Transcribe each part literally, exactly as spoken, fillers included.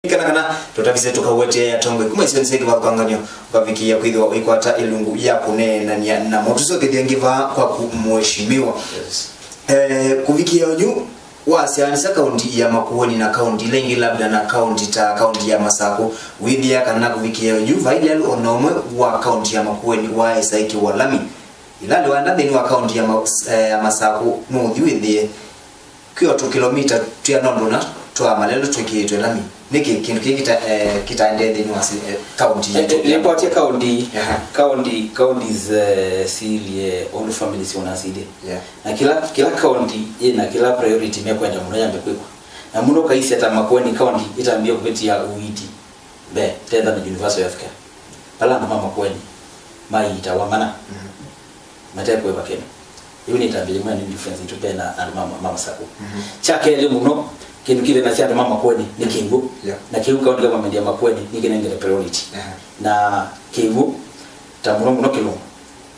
Kana kana tũtavise tũkawetee atongoi kuma isionĩ syĩ kĩvathũkangany'o ũkavikĩĩa kwĩthĩwa ũikwata ĩlungu ya kũneenany'a namo. Tũsyokethya ĩngĩ vaa kwaku, Mheshimiwa. Yes. Eh, kũvikĩĩa oyu, wasyaanĩsya kaunti ya Makueni na kaunti ila ingĩ, labda na kaunti ta kaunti ya Masakũ, wĩthĩa kana kũvikĩĩa oyu vai lelũ o na ũmwe wa kaunti ya Makueni waaĩsa ĩkĩwa lami? Ĩla lĩwanda nthĩnĩ wa kaunti ya Ma-, eh, ya Masakũ, no ũthi wĩthĩe kwĩ o tũkilomita twĩana ũndũ na twa malelũ twĩkĩĩtwe lami. Nĩkĩ kĩndũ kĩĩ kita-, eh, kitaendee nthĩnĩ wa si-, eh, kaunti yitũ? Eh, eh, nĩkwatya kaunti, aha, kaunti, counties, eh, siilye ũndũ families ũnasiilye. Yeah. Na kĩla, kĩla kaunti yĩna kĩla priority mekwenda mũno yambe kwĩkwa. Na mũno ũkaisya ta Makueni County ĩtambie kũvĩtĩa ũiiti mbee, tetha na universal healthcare. Vala andũ ma Makueni maiitawa mana, mhm, matekũĩva kĩndũ. Ĩu nĩ ĩtambya yĩmwe ya new difference itũ mbee na andũ ma, ma Masakũ. Mhm. Kya kelĩ mũno, kĩndũ kĩthenasya andũ ma Makueni nĩ kĩw'ũ. Yeah. Na kĩw'ũ county government ya Makueni nĩkĩnengete priority. Aha. Na kĩw'ũ, ta mũno mũno Kĩlũngũ,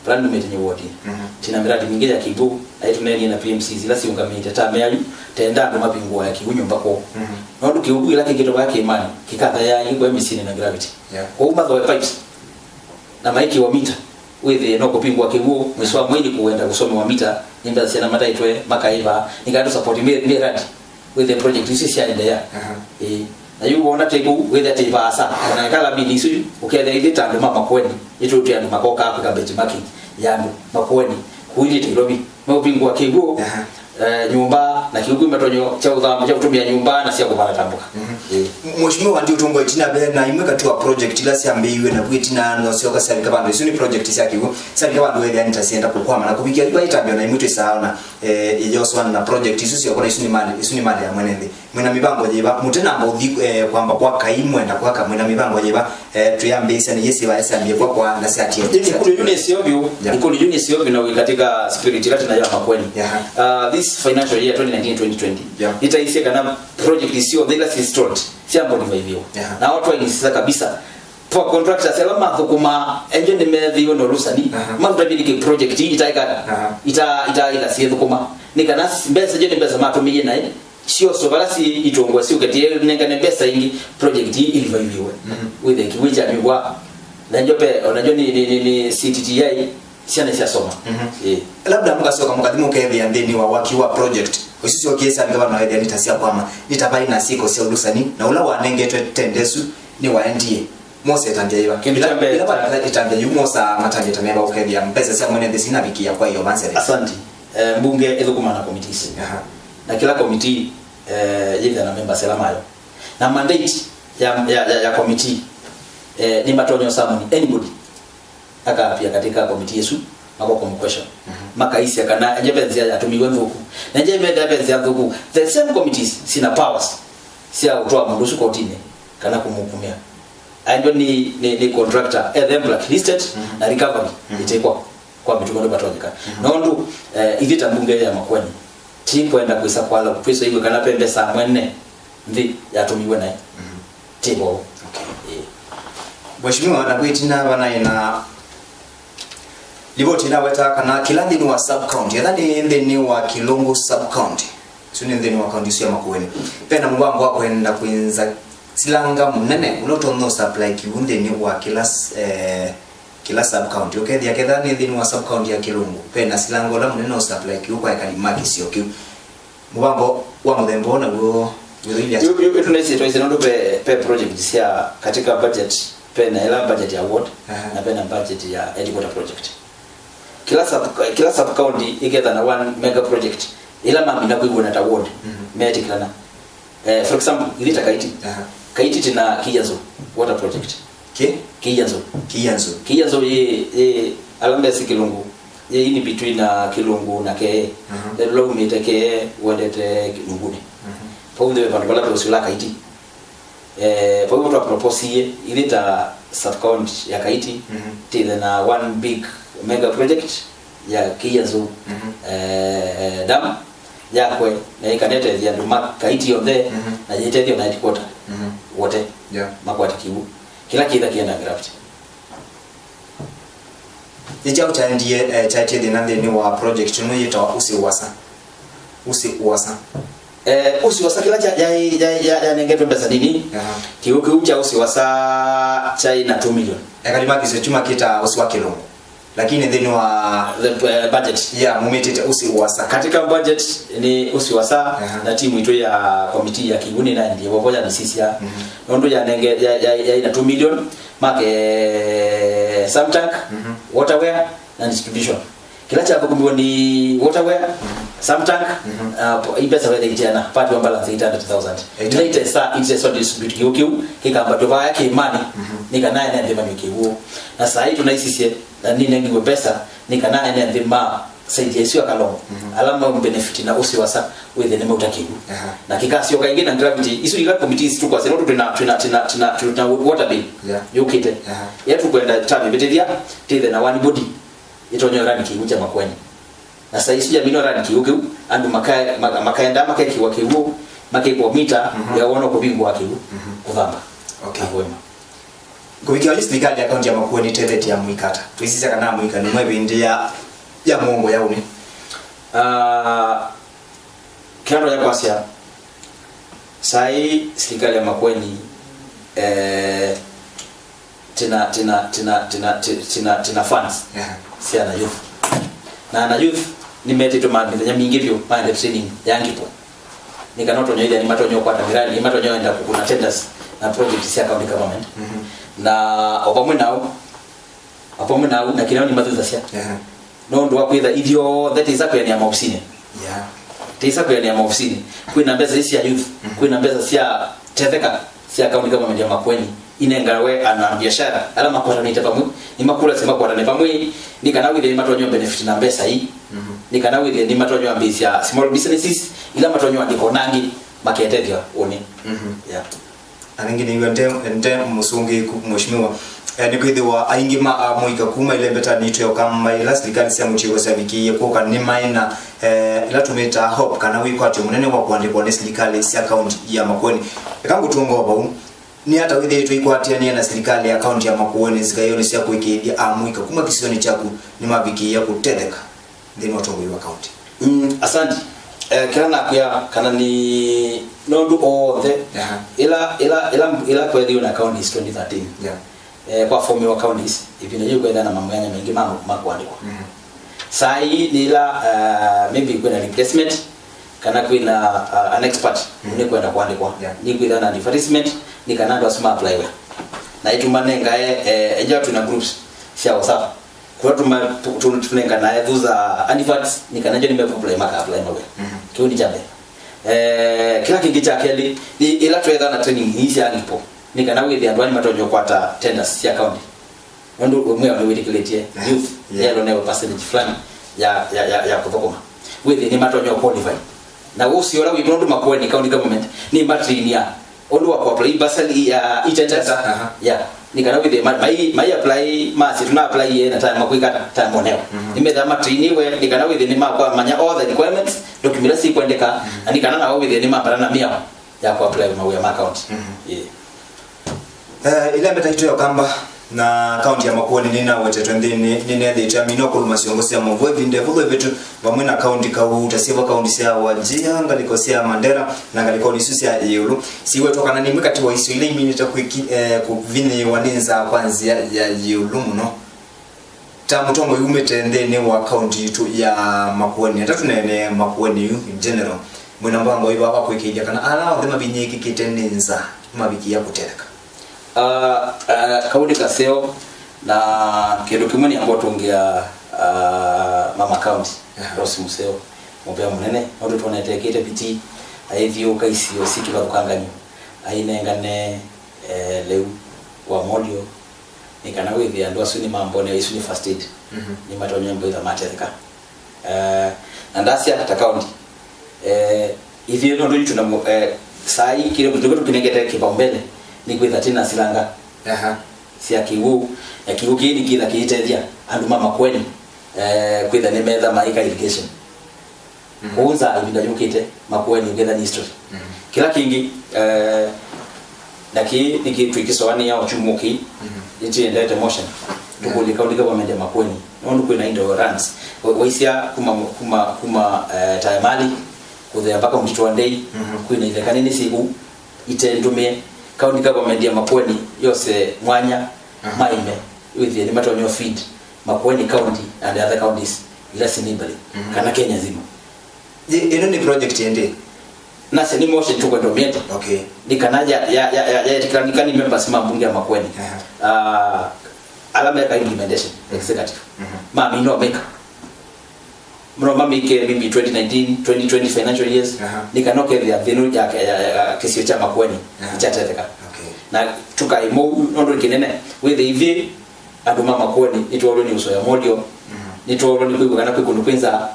vala ndumĩte nyie wodinĩ. Mhm. Twĩna miradi mingĩ ya kĩw'ũ, na ĩtũneenie na P M Cs ila siũngamĩte ta meayu, tenda andũ mavingũa ya kĩw'ũ nyũmba kwoo. Mhm. Nũndũ kĩw'ũ ĩla kĩkĩtwe vaa kĩĩmanĩ, kĩkathayaaie kũya mĩsyĩnĩ na gravity. Yeah. Kwoou mathoe pipes, na maĩkĩwa mita, wĩthĩe no kũvingũa kĩw'ũ, mwĩsĩ wa mwei nĩ kũenda kũsomewa mita, nĩ mbesa syana mataĩtwe, makaĩva, nĩ kana tũsapoti mi-, miradi. Wĩthĩe project isu syaendeea. Aha. Ĩĩ. Na yu wona twĩ kũu, wĩthĩa twĩ vaasa. Ona ĩkala mili isu yu, ũkethĩa ithyĩ ta andũ ma Makueni, nĩtũtwĩ andũ makokaa kwĩka benchmarking ya andũ Makueni. Kũu ithyĩ Nairobi, meũvingũa kĩw'ũ, aha, eh, nyũmba, na kĩu kwĩ matonyo kya ũthambũ, kya kũtũmĩa nyũmba, na sya kũvanda ta mboka. Mhm. Ĩĩ. Mheshimiwa, ndi ũtũngwa ĩtina ve na imwe katĩ wa project ila syambĩĩiwe na vu ĩtina no syoka syavika vandũ. Isu nĩ project sya kĩw'ũ, syavika vandũ wethĩa nĩ ta syenda kũkwama na kũvikĩa yu vaitambya na imwe twĩsaa ona, eh, ĩyoswana na project isu syokona isu nĩ mali, isu nĩ mali ya mwene nthĩ. Mwĩna mĩvango yĩva? Mũtenamba ũthi, eh, kwamba kwaka ii mwenda kwaka, mwĩna mĩvango yĩva? Eh, twĩambĩĩsya nĩ yĩsĩ vae syambie kwakwa na syatie. Ikulu yu nĩ syo vyũ, yeah, ikulu yu nĩ syo vyũ na wĩ katika spirit ila tena ya Makueni. Yeah. Uh, this financial year twenty nineteen twenty twenty, yeah, nĩtaisye kana project syonthe ila si stalled syambonivaiviwa. Yeah. Na watu wainisiza kabisa. Kwa contractors ala mathũkũmaa, enje nĩmeethĩiwe na ũlũsani, aha, mavuta vindiki project itaĩkana, aha, ita, ita, ita syĩthũkũma. Nĩ kana mbesa nje nĩ mbesa matũmĩie naĩ, syoswe vala si itũngwa syũke, tinengane mbesa ingĩ, project ii ilivaiviwe. Mhm. Wĩthĩe kĩw'ũ kya mĩvwa, na njo pe, o na njo nĩ, nĩ, nĩ, nĩ C T T I, syana syasoma. Mhm. Ĩĩ. Labda mũkasoka mũkathi mũkethĩa nthĩnĩ wa waki wa project, isu syokie syavika vana wethĩa nĩ ta sya kwama, nĩ ta vai na syĩko sya ũlũsani, na ũla wanengetwe tenda ĩsu nĩwaendie. Mose ĩtambya yĩva? Kĩndũ kya mbee, ĩla ta- vatata ĩtambya yu, mosaa matambya ta meva ũkethĩa mbesa sya mwene nthĩ sinavikĩa kwa iyo vansele. Asante. Eh, mbunge ĩthũkũma na committees. Aha. Na kĩla committee, eh, yĩthĩa na members ĩla mayo. Na mandate ya, ya, ya, ya committee, eh, nĩ matonya ũsamoni anybody akapia katika committee ĩsu, makoka mu question. Mhm. Makaisya kana enje ve nzĩa yatũmiwe nthũku. Na enje ve, ve nzĩa nthũku. The same committees sina powers sya ũtwaa mũndũ ũsu kotinĩ kana kũmũkumya. Aendwe nĩ, nĩ, nĩ contractor, ethe blacklisted, mhm, na recovery, mhm, ĩtĩkwa kwa mĩtugo nĩvatonyeka. Mhm. Nũndũ, eh, ithyĩ ta mbunge ya Makueni, ti kwenda kwĩsa kwala, twĩsa iwe kana ve mbesa mwene nthĩ yatũmiwe naĩ. Mhm. Ti vo. Okay. Ĩĩ. Mheshimiwa, na kwĩtina vanaĩ na livoti inaweta kana kĩla nthĩnĩ wa sub county, etha nĩ nthĩnĩ wa Kĩlũngũ sub county, isu nĩ nthĩnĩ wa kaunti isu ya Makueni, vena mũvango wa kwenda kwĩnza silanga mũnene ũla ũtonya ũsupply kĩw'ũ nthĩnĩ wa kĩla s-, eh, kĩla sub county. Ũkethĩa ketha nĩ nthĩnĩ wa sub county ya Kĩlũngũ, vena silanga ũla mũnene ũsupply kĩw'ũ kwa ekali ma kĩsio kĩu. Mũvango wa mũthemba ũũ naw'o wĩthũilye ata? Yu, yu, yu tũnaisye twaisye nũndũ ve, ve project sya katika budget, vena ĩla budget ya ward, aha, na vena budget ya headquarter project. Kĩla sub, kĩla sub county ĩketha na one mega project ĩla mamina kwĩw'ana ta ward, mhm, metĩkĩlana. Eh, for example, ithyĩ ta Kaiti. Aha. Kaiti tĩna Kiyanzo water project. Ki? Kiyanzo. Kiyanzo. Kiyanzo yĩ, yĩ, ala mbesĩ Kĩlũngũ, yĩ in between na Kĩlũngũ na Kee. Aha. Ĩla umĩte Kee, wendete Kĩlũngũnĩ. Aha. Vau nthĩ ve vandũ vala ve ũsĩ ũla Kaiti. Eh, vau twa proposie, ithyĩ ta sub county ya Kaiti, mhm, tĩthe na one big mega project ya Kiyanzo, mhm, eh, dam yakwe, na ĩkanetethya andũ ma Kaiti onthe, mhm, na yĩtethyo na headquarter, mhm, wote, yeah, makwate kĩw'ũ. Kĩla kĩtha kĩenda graft. Nĩ kyaũ kyaendie, eh, kyaetie thĩna nthĩnĩ wa project ĩno yĩtawa Usi Uwasa? Usi Uwasa. Eh, ũsi wa sa kĩla kya- ya- ya- ya- yanengetwe mbesa nini. Aha. Kĩw'ũ kĩu kya ũsi wa sa kyaĩ na two million. Ekali makisio chuma kita ũsi wa kĩlungu. Lakini nthĩnĩ wa the, eh, budget, yeah, mumĩtĩte ũsi wa sa. Katika budget nĩ ũsi wa sa. Aha. Na timu itũ ya komiti ya kĩw'ũ nĩnaendie vovo yanisisya. Mhm. Nũndũ yanenge- ya- ya- yaĩ na two million, make, eh, sub tank, mhm, waterware na distribution. Kĩla kyathũkũmiwe nĩ waterware, mhm, sub tank, mhm, uh, po- i mbesa wethe itiana, part wa balance eight hundred thousand. Eight hundred. Ila itesa, itesa distribute kĩw'ũ kĩu, kĩkambatwe vaya kĩĩmanĩ, mhm, nĩ kana ene nthĩ manywe kĩw'ũ. Na saa hii tũnaisisye, na nĩnengiwe mbesa, nĩ kana ene nthĩ ma side ya isu ya Kalongo, mhm, ala mau benefit na ũsi wa sa, wĩthĩe nĩmauta kĩw'ũ. Aha. Na kĩkasyoka ĩngĩ na gravity, isu ila committees tũkwasya, nũndũ twĩna, twĩna, twĩna, twĩna, twĩna water bill, yeah, yũkĩte. Aha. Ĩla tũkwenda term ĩvĩtĩthya, tĩthe na one body, ĩtonya ũrani kĩw'ũ kya Makueni. Na saa isu yamina ũrani kĩw'ũ kĩu, andũ maka- maka- makaenda makekĩwa kĩw'ũ, makekwa mita, mhm, ya wona kũvingũa kĩw'ũ, mhm, kũthamba. Okay. Na kũema. Kũvikĩa oyu, silikalĩ ya kaunti ya Makueni ĩtethetie amũika ata? Twĩsisya kana amũika nĩmo ĩvĩndĩ ya, ya mũongo ya ũnĩ. Ah, kĩla ndonya kwasya, saa hii silikalĩ ya Makueni, eh, tina, tina, tina, tina, ti- tina, tina funds, yeah, sya ana youth. Na ana youth nĩmetĩtwe ma- mĩthenya mingĩ vyũ maende training ya Ngipo. Nĩ kana ũtonya ĩthĩa nĩmatonya ũkwata miradi, nĩmatonya enda kũkũna tenders na project sya county government. Mhm. Na o vamwe nao, o vamwe nao, na kĩla nĩmathuthasya. Yeah. Nũndũ wa kwĩtha ithyonthe tĩsa kwĩanĩa maovisinĩ. Yeah. Tĩsa kwĩanĩa maovisinĩ. Kwĩna mbesa ii sya youth, mhm, kwĩna mbesa sya tetheka sya county government ya Makueni inengawe ana biashara ala makwatanĩte vamwe, nĩmakũlasya makwatane vamwe, nĩ kana wĩthĩe nĩmatonya benefit na mbesa ii, mhm, nĩ kana wĩthĩe nĩmatonya ambĩĩsya small businesses ila matonya andĩka ona angĩ maketethya ũnĩ. Mhm. Yeah. Na nĩngĩ nĩw'a nde, nde mũsũngĩĩku, Mheshimiwa. Eh, nĩkwĩthĩwa aingĩ ma amũika kuma ĩlembetanĩ yitũ ya Ũkamba ila silikalĩ sya mũtiũko syavikĩie kũka nĩmaĩ na, eh, ĩla tũmĩtaa hope kana wĩkwatyo mũnene wa kũandĩkwa nĩ silikalĩ sya kaunti ya Makueni. Eka ngũtũnga o vau. Nĩ ata wĩthĩĩtwe ikwatĩanĩe na silikalĩ ya kaunti ya Makueni nzikaĩonĩ sya kũĩkĩĩthya amũika kuma kĩsionĩ kyaku nĩmavikĩĩa kũtetheka nthĩnĩ wa ũtongoi wa kaunti? Mm, asante. Eh, kĩla nakwĩa kana nĩ nũndũ onthe, aha, ĩla, ĩla, ĩla, ĩla kwethiwe na counties twenty thirteen. Yeah. Eh, kwa formiwa counties, ĩvinda yĩu kwethĩa na mamwanya maingĩ ma, ma kũandĩkwa. Mhm. Saa ii nĩ ĩla, uh, maybe kwĩna replacement, kana kwĩna, uh, an expert, mhm, nĩ kwenda kũandĩkwa. Yeah. Nĩ kwĩthĩa na advertisement, nĩ kana andũ asu ma apply we. Na ĩtũmanengae, eh, enja twĩna groups sya WhatsApp. Kũla tũma- tũ- tũ- tũnenganae those are adverts, nĩ kana njo nĩmekũapply, makaapply mawĩa. Mhm. Kĩu nĩ kya mbee. Eh, kĩla kĩngĩ kya kelĩ, nĩ ĩla twetha na training ii sya Ngipo, nĩ kana wĩthĩe andũ aa nĩmatonya kũkwata tenders sya county. Nũndũ we mwĩao nĩwĩtĩkĩlĩtye, yeah, youth, yeah, yelo newe percentage fulani ya, ya, ya, ya kũthũkũma. Wĩthĩe nĩmatonya qualify. Na ũsio ũla wĩ nũndũ Makueni county government nĩmatrainia ũndũ wa kũapply bursary ya itenders. Aha. Yeah. Nĩ kana wĩthĩe ma- mai- mai apply, masi tũna apply ye na time makwĩkata time oneo. Mhm. Nĩmetha matrainiwe, nĩ kana wĩthĩe nĩmakwamanya all the requirements, document ila sikwendeka, mhm, na nĩ kana nao wĩthĩe nĩmambata na mĩao ya kũapply mawĩa ma county. Mhm. Yeah. Eh, ĩla mbeta itũ ya Ũkamba na kaunti ya Makueni nĩnawetetwe nthĩnĩ, nĩnethĩĩtwe amina ũkũluma syongo sya mũvwa ĩvinda ĩvũthũ ĩvĩtu, vamwe na kaunti kauta syĩvo kaunti sya Wajir, ngalĩko sya Mandera, na ngalĩkonĩ isu sya ĩũlũ. Siwetwa kana nĩ imwe katĩ wa isio ila iminĩte kwĩki- eh, kũvinyĩĩwa nĩ nzaa kwa nzĩa ya ĩũlũ mũno. Ta mũtongoi umĩte nthĩnĩ wa kaunti yitũ ya Makueni, ata tũneenee Makueni yu in general, mwĩna mbango wĩva wa kwĩkĩĩthya kana ala onthe mavinyĩĩkĩkĩte nĩ nzaa nĩmavikĩĩa kũtetheka? Ah, ah, kau nĩ kaseo, na kĩndũ kĩmwe nĩamba ũtũngĩa, ah, mama county, aha, Rose Museo, mũvea mũnene, nũndũ twonete ekĩte vitii, aithiũũka isio sitũ vathũkanganyo, ainengane, eh, lĩu wa module, nĩ kana wĩthĩe andũ asu nĩmambonea isu nĩ first aid, mhm, nĩmatonya mbũitha matetheka. Eh, na ndasya ta county, eh, ithyĩ nũndũ yu tuna mu- eh, saa ii kĩndũ kĩndũ tũkĩnengete kĩpaumbele nĩ kwĩtha twĩna silanga, aha, sya kĩw'ũ, na kĩw'ũ kĩĩ nĩkĩtha kĩitethya andũ ma Makueni, eh, kwĩtha nĩmetha maĩka irrigation. Mhm. Kũu nza ĩvinda yũkĩte, Makueni ũketha nĩ history. Mhm. Kĩla kĩngĩ, eh, na kĩĩ nĩkĩ twĩkĩsoanĩa o kyumwa kĩĩ, mhm, nĩtwĩendete motion. Yeah. Tũkũlye county government ya Makueni. Nũndũ kwĩna indo runs. Wa- waisya kuma, kuma, kuma, eh, Taemali, Kũthea mpaka mũtitũ wa Ndei, mhm, kwĩna itheka nene syĩ kũu, ite ndũmĩe. County government ya Makueni yose mwanya, aha, maime, wĩthĩe nĩmatonya feed Makueni County and other counties ila syĩ neighboring, mhm, kana Kenya nzima. Ĩ-, ĩno nĩ project ĩndĩ? Nase nĩ motion tũkwenda ũmĩete. Okay. Nĩ kana ya, ya, ya, ya, yaĩtĩkĩla nĩ kana members ma mbunge ya Makueni. Aha. Ah, ala meka implementation, mhm, executive. Mhm. Mamina ũmĩka. Mũno mamĩke maybe twenty nineteen, twenty twenty financial years, aha, nĩ kana ũkethĩa nthĩ ĩno ya, ya, ya, ya kĩsio kya Makueni, aha, nĩkyatetheka. Okay. Na tũkaĩ mũu nũndũ kĩnene, wĩthĩ ithyĩ andũ ma Makueni nĩtwaũlwe nĩ ũsoya molio, mhm, nĩtwaũlwe nĩ kwĩw'a kana kwĩ kũndũ kwĩ nzaa,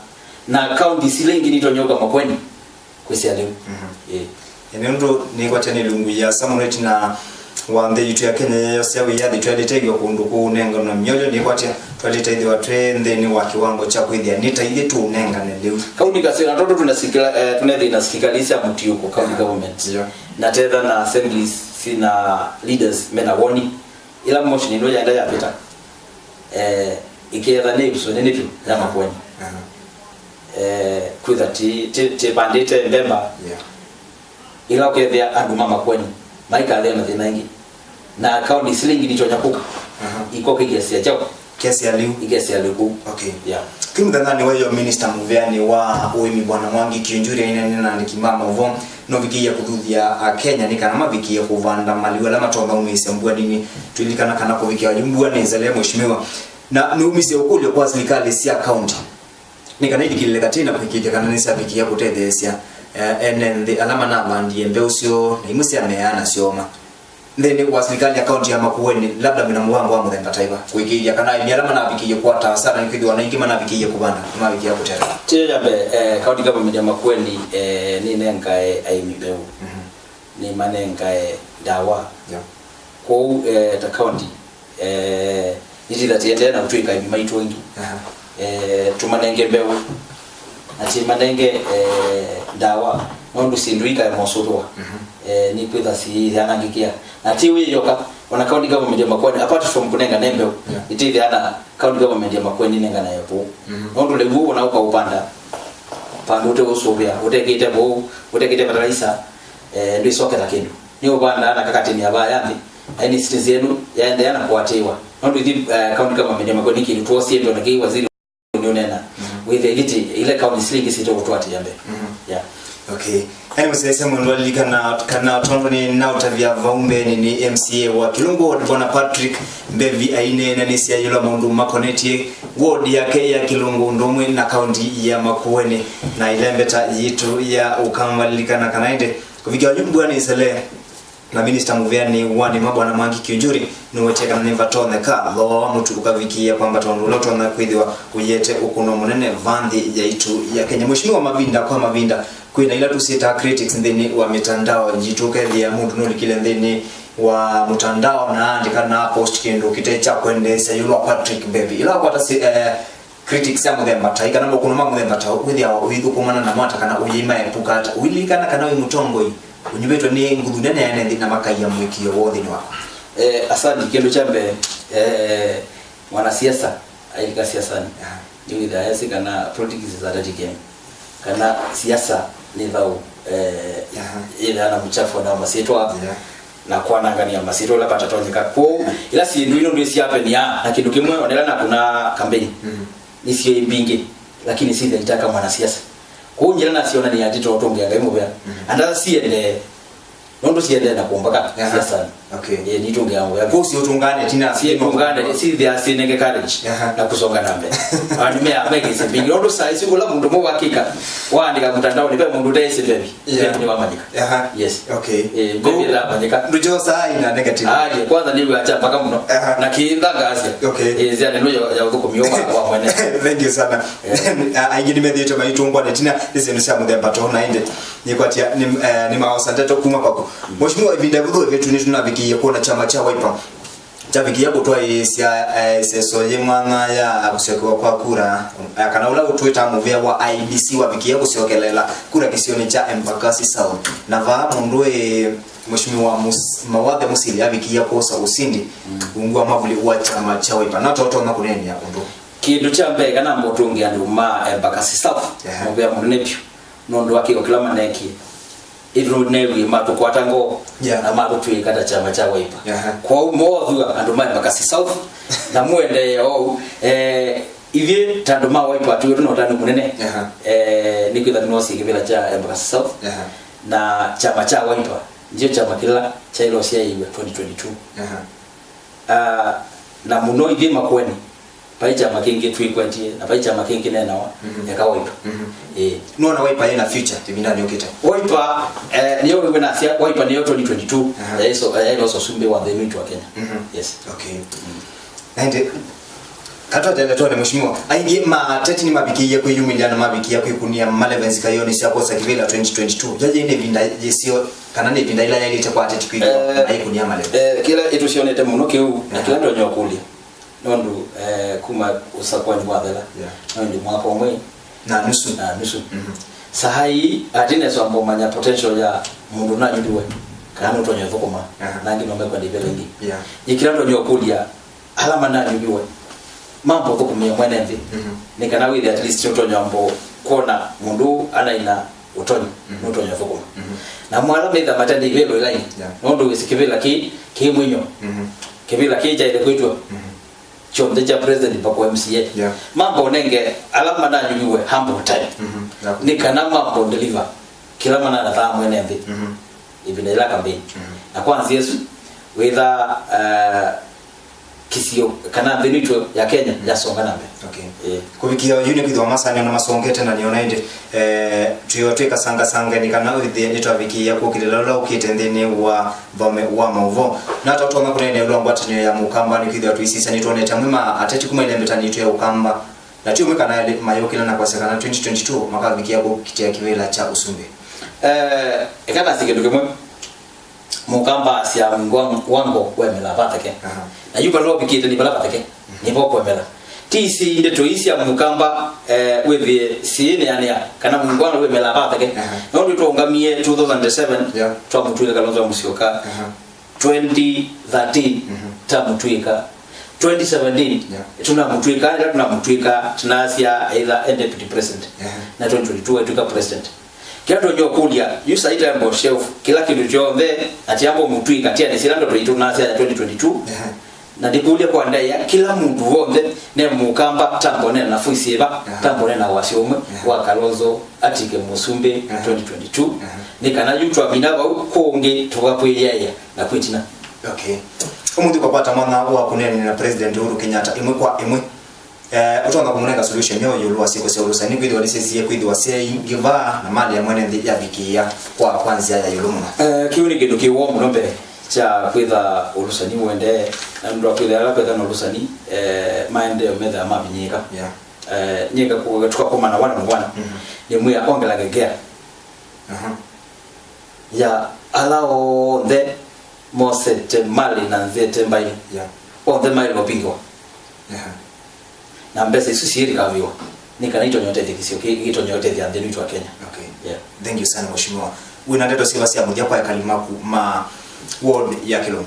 na counties ila ingĩ nĩtonya ũka Makueni kwĩsĩa lĩu. Mhm. Ĩĩ. Ĩĩ, nĩ ũndũ nĩkwatya nĩ lungu yĩasa mũno ĩtina wa nthĩ yitũ ya Kenya yeyosya wĩyathi, twaĩlĩte ĩthĩwa kũndũ kũũnenganwa mĩolyo, nĩkwatya twaĩlĩte ĩthĩwa twĩ nthĩnĩ wa kĩwango kya kwĩthĩa nĩ ta ithyĩ tũũnengane lĩu. Kau nĩ kaseo, na tondũ tũnasikila, eh, tũnethĩĩ na silikali sya mũtiũko, county, aha, government. Yeah. Na tetha na assemblies sina leaders mena woni. Ĩla motion ĩno yaenda yavĩta, eh, ĩketha nĩ ĩvuso nene vyũ ya, aha, Makueni. Aha. Eh, kwĩtha ti, ti, tĩvandĩte mbemba. Yeah. Ĩla ũkethĩa andũ ma Makueni maikathĩa na thĩna ĩngĩ. Na counties ila ingĩ nitonya kũka, aha, ikoka ikesĩa kyaũ? Kesĩa lĩu. Ikesĩa lĩu kũu. Okay. Yeah. Twĩ mũthenyanĩ wa ĩyo, Minister mũvĩanĩ wa ũĩmi Bwana Mwangi Kiunjuri aineena na andĩki ma maũvoo, nũvikĩie kũthuthya Akenya nĩ kana mavikĩe kũvanda maliu ala matonya umĩĩsya mbua nini. Twĩlikana kana kũvikĩa yu mbua nĩ nzele, Mheshimiwa, na nĩumisye ũkũlyo kwa silikalĩ sya kaunti nĩ kana ilikĩlĩle katĩ na kũĩkĩĩthya kana nĩsyavikĩa kũtetheesya, eh, ene nthĩ ala manavandie mbeũ syoo na imwe syamea na syoma. Nthĩnĩ wa silikalĩ ya kaunti ya Makueni, labda mwĩna mũvango wa mũthemba ta ĩva kũĩkĩĩthya kana aĩmi ala manavikĩie kwata hasara, nĩkwĩthĩwa na aingĩ manavikĩie kũvanda nĩmavikĩa kũtetheka? Kĩĩ ya mbee, eh, county government ya Makueni, eh, nĩnengae aĩmi mbeũ. Mhm. Nĩmanengae ndawa. Yeah. Kwoou, eh, ta county, eh, nĩtĩtha tĩendee na kũtw'ĩka aĩmi maitũ aingĩ. Aha. Eh, tũmanenge mbeũ, na tĩmanenge, eh, ndawa, nũndũ syĩndũ ikae mosũthũa. Mhm. Eh, nĩkwĩtha siyanangĩkĩa. Na ti wĩ yoka, ona county government ya Makueni, apart from kũnengane mbeũ, yeah, nĩtĩthĩaa na county government ya Makueni nenganae vũũ. Mhm. Nũndũ lĩu ũũ ona ũkaũpanda, vandũ ũteũsũvĩa, ũtekĩte vũũ, ũtekĩte fertilizer, eh, ndwĩsoketha kĩndũ. Nĩũvandaa na kakatĩnĩa vaa ya nthĩ, na ĩnĩ citizen ĩno yaendeea na kũatĩĩwa. Nũndũ ithyĩ, eh, county government ya Makueni nĩ kĩndũ twosie mbee, na kĩĩ waziri nĩũneena. Mhm. Wĩthĩa ithyĩ ila county sila ingĩ sitũkũtũatĩĩa mbee. Mhm. Yeah. Okay. Yaani mũsyaĩĩsya mũndũ alilikana kana tondũ nĩ naũtavya vau mbeenĩ nĩ M C A wa Kilungu Ward, Bwana Patrick Mbevi, aineena nĩ syayĩlwa maũndũ makonetye ward yake ya Kilungu ũndũ ũmwe na kaunti ya Makueni na ĩlembeta yitũ ya ũkamba lilikana kana ĩndĩ kũvikĩa yu mbua nĩ sele. Na minista mũvĩanĩ wa nĩma Bwana Mwangi Kiunjuri nĩwetie kana nĩvatonyeka thooa wa mũtu ũkavikĩĩa kwambata ũndũ ũla ũtonya kwĩthĩwa ũyĩete ũkũno mũnene va nthĩ yaitũ ya Kenya. Mheshimiwa, mavinda kwa mavinda kwĩ na ila tũsyĩtaa critics nthĩnĩ wa mitandao yitũ, ũkethĩa mũndũ nũlikile nthĩnĩ wa mũtandao na aandĩka na post kĩndũ kĩte kya kwendeesya ĩũlũ wa Patrick Mbevi. Ila wakwata si, eh, critics sya mũthemba ta ii kana mokũno ma mũthemba ta ũũ, wĩthĩawa ũithũkũmana namo ata kana ũyĩmaepuka ata? Ũililikana kana wĩ mũtongoi ũnyuvĩtwe nĩ nguthu nene ya ene nthĩ na makaia mũĩkĩĩo woo nthĩnĩ waku? Eh, asante. Kĩndũ kya mbee, eh, mwanasiasa ailika siasanĩ, aha, nĩwĩthaa esĩ kana politics is a dirty game, kana siasa nĩ thaũ, eh, aha, yĩthaa na mũchafu na masyĩtwa, yeah, na kwanangania masyĩtwa ũla vatatonyeka. Kwoou ila syĩndũ ino ndio siapenia na kĩndũ kĩmwe, ona ila nakũna campaign, mhm, nĩsyo mbingĩ, lakini sithaitaka mwanasiasa. Kwoou njĩla nasyona nĩ atĩ tũtũngĩa Ngai mũvea, mhm, andala siendee, nũndũ siendee na kũmbaka, aha, siasanĩ. Okay. Eh, nitũngĩa mũvea. Kwoou siũtũngane tina sietũngane, sithia sinenge courage, aha, na kusonga na mbele. Andũ me, mekĩsĩ mbingĩ. Nũndũ saa ici kũla mũndũ mũ hakika waandĩka mtandaoni, ve mũndũ ũteĩsĩ Mbevi. Yeah. Mbevi nĩwamanyĩka. Aha. Yes. Okay. Eh, Mbevi ndamanyĩka. Ndũkyosa ina negative. Ah, ye, kwanza nĩ wachamba kama mũno. Aha. Na kĩntha ngasia. Okay. Eh, zia neno ya, ya ũthũkũmi wa, wa mwene. Thank you sana. Yeah. Ah, aingĩ nĩmethĩĩtwe maitũngwa nĩ tina nĩ syĩndũ sya mũthemba too na ĩndĩ nĩkwatya nĩ, eh, nĩmaosa ndeto kuma kwaku. Mheshimiwa, ĩvinda ĩvũthũ ĩvĩtu nĩtũnavikĩie kwona kyama kya Wiper kyavikĩie kũtwaĩĩsya, eh, ĩseso yĩ mwanya ya kũsyokewa kwa kura, eh, kana ũla ũtwĩtaa mũvĩa wa I E B C wavikĩie kũsyokelela kura kĩsionĩ kya Embakasi South. Na vaa mũndũ ĩ Mheshimiwa Mus-, Mawathe Musili avikĩie kwosa ũsindi, mm, ungu wa mavuli wa kyama kya Wiper. Na totonya kũneenea ũndũ. Kĩndũ kya mbee kana mbotũngi andũ ma Embakasi South, ehe, mũvĩa mũnene vyũ. Nũndũ wa kĩko kĩla maneekie, ĩtũneewie matũkwata ngoo. Yeah. Na matũtw'ĩĩka ta kyama kya Wiper. Aha. Kwoou moothw'a andũ ma Embakasi South na mũendeea oou. Eh, ithyĩ ta andũ ma Wiper twĩw'ĩtwe na ũtanu mũnene. Aha. Eh, nĩkwĩthwa nĩnoosie kĩvĩla kya Embakasi South. Aha. Na kyama kya Wiper ndio kyama kĩla kyaĩle ũsyaĩĩw'a twenty twenty-two. Aha. Ah, na mũno ithyĩ Makueni, vai kyama kĩngĩ twĩkwetie, na vai kyama kĩngĩ nenawa, mhm, eka Wiper. Mhm. Ĩĩ. Nũona Wiper yĩna future ĩvindanĩ yũkĩte? Wiper, eh, nĩyo wĩw'e nasya, Wiper nĩyo twenty twenty-two, aha, yaĩso-, yaĩlosa ũsumbĩ wa nthĩ ĩno itũ wa Kenya. Mhm. Yes. Okay. Mm. Na ĩndĩ, katwetele twone, Mheshimiwa, aingĩ ma ateti nĩmavikĩie kwĩyumĩlya na mavikĩa kwĩkunia maleve nzikaĩonĩ sya kwosa kĩvĩla twenty twenty-two. Yo yĩ nĩ ĩvinda yĩseo, kana nĩ ĩvinda ĩla yaĩlĩte kwa ateti kwĩthĩwa, eh, maikunia maleve? Eh, kĩla ĩtũsyonete mũno kĩu, na, aha, kĩla ndonya ũkũlya, nũndũ, eh, kuma ũsakuani wathela, yeah, no ĩndĩ mwaka ũmwe na nusu. Na nusu. Mhm. Saa ii, atinesa mbomanya potential ya mũndũ nanyuviwe, kana nũtonya ũthũkũma, aha, na angĩ no mekwenda ivela ingĩ. Yeah. Nĩ kĩla ndonya ũkũlya, ala mananyuviwe mambe ũthũkũmĩa mwene nthĩ, mhm, nĩ kana wĩthe at least nũtonya mbo kwona mũndũ anaina ũtonyi, mhm, nũtonya ũthũkũma. Mhm. Na mwala metha matende ivelo ĩla ingĩ, yeah, nũndũ wĩsĩ kĩvĩla kĩ, kĩ mwinyo. Mhm. Kĩvĩla kĩ kyaĩle kwĩtw'a, mhm, kyonthe kya president mpaka M C A. Yeah. Mambe ũnenge ala mananyuviwe ample time. Mhm. Yeah. Nĩ kana mambe deliver kĩla mananathaa mwene nthĩ, mhm, ĩvinda ĩla campaign. Mhm. Na kwa nzĩa ĩsu, wĩtha, eh, kĩsio kana nthĩ nitũ ya Kenya, mhm, yasonga na mbee. Okay. Eh. Kũvikĩa oyu nĩ kwĩthĩwa masaa nĩona masongete na nĩona ĩndĩ, eh, twĩo twĩkasangasange nĩ kana wĩthĩe nĩtwavikĩĩa kũkĩlĩla ũla ũkĩte nthĩnĩ wa thome wa maũvoo. Na tatonya kũneenea ũla ngwatanĩo ya Mũkamba nĩ kwĩthĩwa tũisisya nĩtwonete amwe ma ateti kuma ĩlembetanĩ yitũ ya Ũkamba. Na ti ũmwe kana elĩ mayũkĩla na kwasya kana twenty twenty-two makavikĩa kũkitĩa kĩvĩla kya ũsumbĩ. Eh, eka nasi kĩndũ kĩmwe. Mũkamba asya Mwango wemela vatheke. Aha. Na yu vala ũvikĩte nĩ vala vatheke. Mhm. Nĩvo kwemela. Ti isi ndeto ii sya Mũkamba, eh, wĩthĩe siĩnĩanĩa kana Mwango wemela vatheke. Aha. No nĩtwaũngamie two thousand seven, yeah, twamũtw'ĩka Kalonzo Musyoka. Aha. Twenty thirteen, mhm, tamũtw'ĩka. Twenty seventeen, yeah, tunamũtw'ĩka, ĩla tunamũtw'ĩka, tunasya either e deputy president. Yeah. Na twenty twenty-two etw'ĩka president. Kĩla twenye ũkũlya, yu saita embo shelf, kĩla kĩndũ kyonthe, atiambo mũtw'ĩka, tianĩ sila ndoto itũ nasya ya twenty twenty-two. Yeah. Na ndikũlya kwa ndaĩa, kĩla mũndũ w'onthe ne Mũkamba, tambone na voice ĩva, yeah, tambone na wasyo ũmwe, yeah, wa Kalonzo atike mũsumbĩ, yeah, twenty twenty-two. Yeah. Nĩ kana yu twamina vau kũngĩ tũkakwĩyaĩa na kwĩtina. Okay. Ũmũnthĩ ũkakwata mwanya wa kũneenany'a na President Uhuru Kenyatta ĩmwe kwa ĩmwe. Eh, ũtonya kũmũnenga solution yo ĩũlũ wa syĩko sya ũlũsani kwĩthĩwa nĩsyĩsie kwĩthĩwa syaingĩ vaa na mali ya mwene nthĩ yavikĩĩa kwa, kwa nzĩa ya ĩũlũ mũno? Eh, kĩu nĩ kĩndũ kĩ woo mũno mbee kya kwĩtha ũlũsani ũendee, na nũndũ wa kwĩthĩa ala kwĩtha na ũlũsani, eh, maendeeo methĩawa mavinyĩĩka. Yeah. Eh, nyie ngaku-, tukakomana one on one. Mhm. Nĩmwĩa ongelage gear. Aha. Ya ala onthe mosete mali na nzete mbaĩ. Yeah. Onthe maĩle ũvingĩwa. Yeah. Na mbesa isu siĩlikaviwa nĩ kana itonye ũtethya kĩsio kĩ-, itonye ũtethya nthĩ nitũ wa Kenya. Okay. Yeah. Thank you sana, Mheshimiwa. Wĩna ndeto syĩva sya mũthya kwa ekali maku ma ward ya Kĩlũngũ?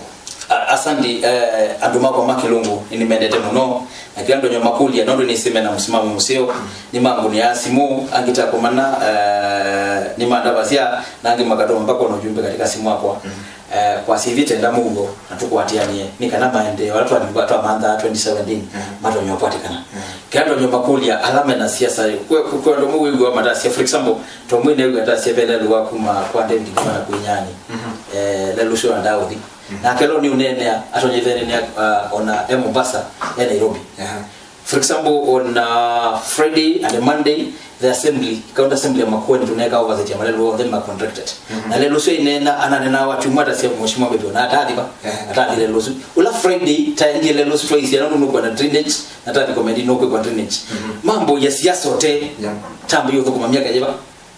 A-, asante, eh, andũ makwa ma Kĩlũngũ, nĩnĩmendete mũno, na kĩla ndonya makũlya, nũndũ nĩsĩ mena mũsimamo mũseo, nĩmangũnĩaa simũ, angĩ takomana, eh, nĩmandavasya, na angĩ makatũma mpaka ona ũjumbe katika simu yakwa. Mhm. Eh, kwa sivitenda mũuo, na tũkwatĩanĩe, nĩ kana maendeeo ala twanyuva twamanthaa twenty seventeen, mhm, matonya ũkwatĩkana. Mhm. Kĩla ndonya makũlya, ala mena siasa, kwĩ, kwĩ, kwĩ andũ amwe wĩw'aa matasya, for example, Tomwĩ nĩw'aa atasya ve lelũ wa kuma kwa David Kimana kwĩ nyani. Mhm. Eh, lelũ ũsu na ndaũthi. Mhm. Nake lo nĩ ũneenea, atonye ĩtheenea, uh, ona e Mombasa, e Nairobi. Aha. For example, on, uh, Friday and Monday, the assembly, county assembly ya Makueni, tũneeka oversight ya malelũ onthe ma contracted. Mhm. Na lelũ ũsu aineena, ananena wa chuma atasya Mheshimiwa Bebe, na atathi va, aha, atathi lelũ ũsu. Ũla Friday, taendie lelũ ũsu twaisya, no nũkwenda drainage, na ta recommend nũkwĩkwa drainage. Mhm. Mambo ya siasa ote, yeah, tambi ũthũkũma myaka yĩva?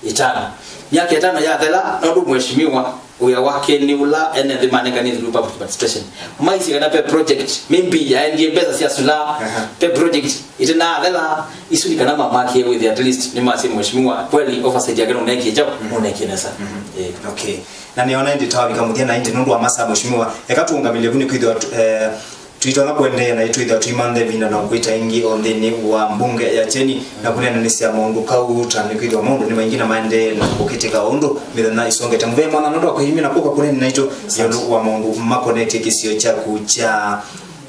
Ĩtano. Myaka ĩtano yathela, nũndũ mheshimiwa wĩa wake nĩ ũla ene nthĩ manenganĩte through public participation. Maisye kana pe project, maybe yaendie mbesa sya sula, aha, pe project ĩtĩnathela, isu nĩ kana mamakie wĩthĩ at least nĩmasye mheshimiwa, kweli oversight yake nũnekie kyaũ, mhm, nũnekie nesa. Mhm. Eh. Okay. Na nĩona ĩndĩ tawavika mũthya na ĩndĩ nũndũ wa masaa mheshimiwa, eka tũũngamĩlye vu nĩ kwĩthĩwa tu-, eh, Twĩtonya kũendeea na twĩthĩwa tũimantha ĩvinda na kwĩta ĩngĩ o nthĩnĩ wa mbunge ya Kyeni na kũneenanĩsya maũndũ kau, ta nĩkwĩthĩwa maũndũ nĩ maingĩ na maendee na kũkĩtĩka o ũndũ mĩthenya ĩsongete. Mũvea mwana nũndũ wa kwĩyumya na kũka kũneena naitũ ĩũlũ wa maũndũ makonetye kĩsio kyaku kya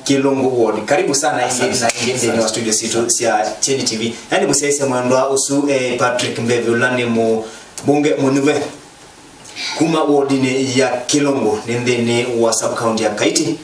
Kĩlũngũ Ward. Karibu sana ĩngĩ na ĩngĩ nthĩnĩ wa studio sitũ sya Kyeni T V. Yaani mũsyaĩĩsya mwendwa ũsu, eh, Patrick Mbevi, ũla nĩ mũmbunge mũnyuve kuma wodinĩ ya Kĩlũngũ, nĩ nthĩnĩ wa sub county ya Kaiti,